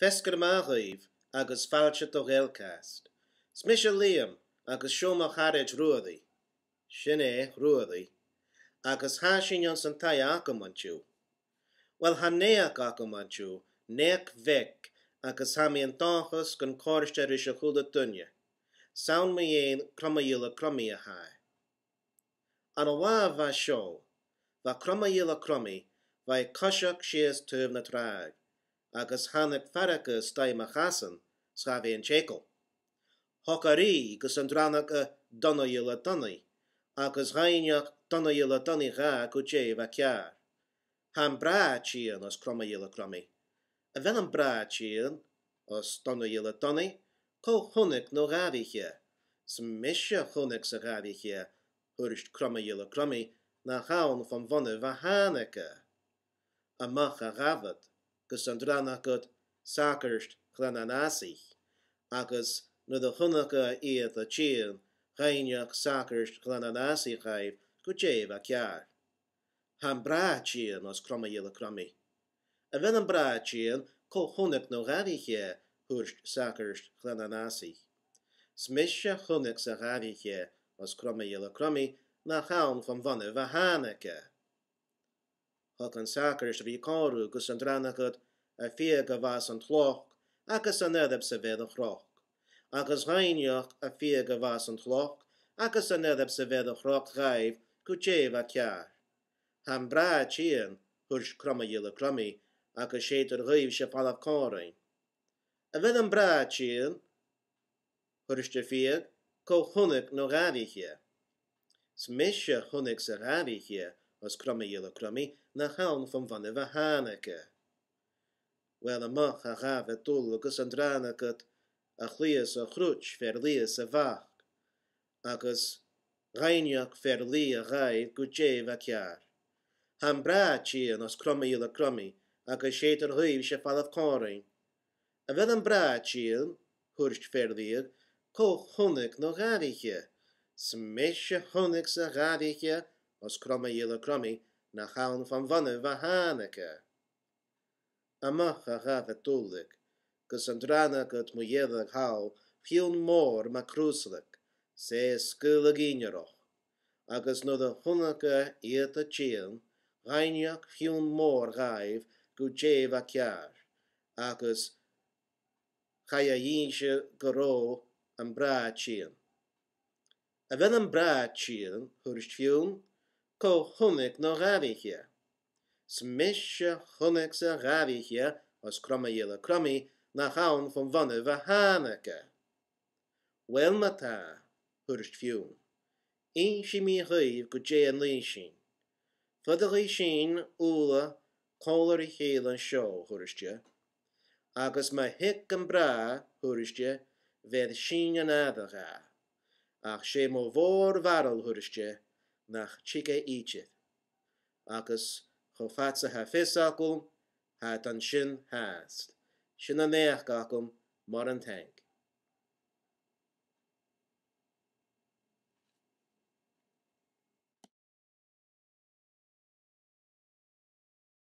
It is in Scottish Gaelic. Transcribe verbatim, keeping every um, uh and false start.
Feasgar math dhuibh agus fàilte do Ghaelcast. 'S mise Liam agus seo mo charaid Ruairidh. Sin e, Ruairidh. Agus tha sinn anns an taigh agam an-diugh. Uill, tha naidheachd agam an-diugh, naidheachd bheag, agus tha mi an dòchas gun còrd e ris a h-uile duine. 'S ann mu dheidhinn Cromaidh Ghille Cromaidh a tha e. An latha a bha seo, bha Cromaidh Ghille Cromaidh, bha e a' coiseachd sìos taobh na tràigh, agus thàinig faireachdainn a-staigh mu chasan, 's ghabh e an t-eagal. Thog e a ruith gus an do ràinig e Dòmhnall Ghille Dòmhnallaich, agus dh'fhaighnich Dòmhnall Ghille Dòmhnallaich dha gu dè bha ceàrr. "Tha am bràthair a' tighinn," ars Cromaidh Ghille Cromaidh. "A bheil am bràthair a' tighinn?" ars Dòmhnall Ghille Dòmhnallaich. "Cò chunnaic no dh'fhairich e?" "'S mise chunnaic 's a dh'fhairich e," thuirt Cromaidh Ghille Cromaidh, "nach ann fom bhonnaibh a thàinig e." A-mach a ghabh iad, gus an do ràinig iad sagart Ghleann an Fhàsaich, agus nuair a chunnaic iad iad a' tighinn, dh'fhaighnich sagart Ghleann an Fhàsaich dhaibh gu dè bha ceàrr. "Tha am bràthair a' tighinn," ars Cromaidh Ghille Cromaidh. "A bheil am bràthair a' tighinn, cò chunnaic no dh'fhairich e?" thuirt sagart Ghleann an Fhàsaich. "'S mise chunnaic 's a dh'fhairich e," ars Cromaidh Ghille Cromaidh, "nach ann fom bhonnaibh a thàinig e." Thug an sagart a bhith còmhla riutha gus an do ràinig iad am fiadh a bha san t-sloc agus an earbsa a bh' air a' chnoc, agus dh'fhaighnich am fiadh a bha san t-sloc agus an earbsa a bh' air a' chnoc dhaibh gu dè bha ceàrr. "Tha am bràthair a' tighinn," thuirt Cromaidh Ghille Cromaidh, "agus 's fheudar dhuibhse falbh còmhla rinn." "A bheil am bràthair a' tighinn?" thuirt am fiadh, "cò chunnaic no dh'fhairich e?" "'S mise chunnaic 's a dh'fhairich e," ars Cromaidh Ghille Cromaidh, "nach ann fom bhonnaibh a thàinig e." Uill, a-mach a ghabh iad uile gus an do ràinig iad a' chliath 's a' chruit fear-laighe 's a mhac, agus dh'fhaighnich fear-laighe dhaibh gu dè bha ceàrr. "Tha am bràthair a' tighinn," ars Cromaidh Ghille Cromaidh, "agus 's fheudar dhuibhse falbh còmhla rinn." "A bheil am bràthair a' tighinn?" thuirt fear-laighe, "cò chunnaic no dh'fhairich e?" "'S mise chunnaic 's a dh'fhairich e," ars Cromaidh Ghille Cromaidh, "nach ann fom bhonnaibh a thàinig e." A-mach a ghabh iad uile, gus an do ràinig iad mu dheireadh thall Fionn Mòr mac Rùislig, 's e a sgaoileadh innearach, agus nuair a chunnaic e iad a' tighinn, dh'fhaighnich Fionn Mòr dhaibh gu dè bha ceàrr, agus chaidh a dh'innse gun robh am bràthair a' tighinn. "A bheil am bràthair a' tighinn?" thuirt Fionn, "cò chunnaic no dh'fhairich e?" "'S mise chunnaic 's a dh'fhairich e," ars Cromaidh Ghille Cromaidh, "nach ann fom bhonnaibh a thàinig e." "Uill, ma-thà," thuirt Fionn, "innsidh mi dhuibh gu dè nì sinn. Faodaidh sinn uile còmhla ri chèile an seo," thuirt e, "agus ma thig am bràthair," thuirt e, "bheir sinn an aire dha. Ach 's e mo mhòr-bharail," thuirt e, "nach tig e idir. Agus cho fad 's a tha fios agam, tha e an sin fhathast. Sin an naidheachd agam, mòran taing."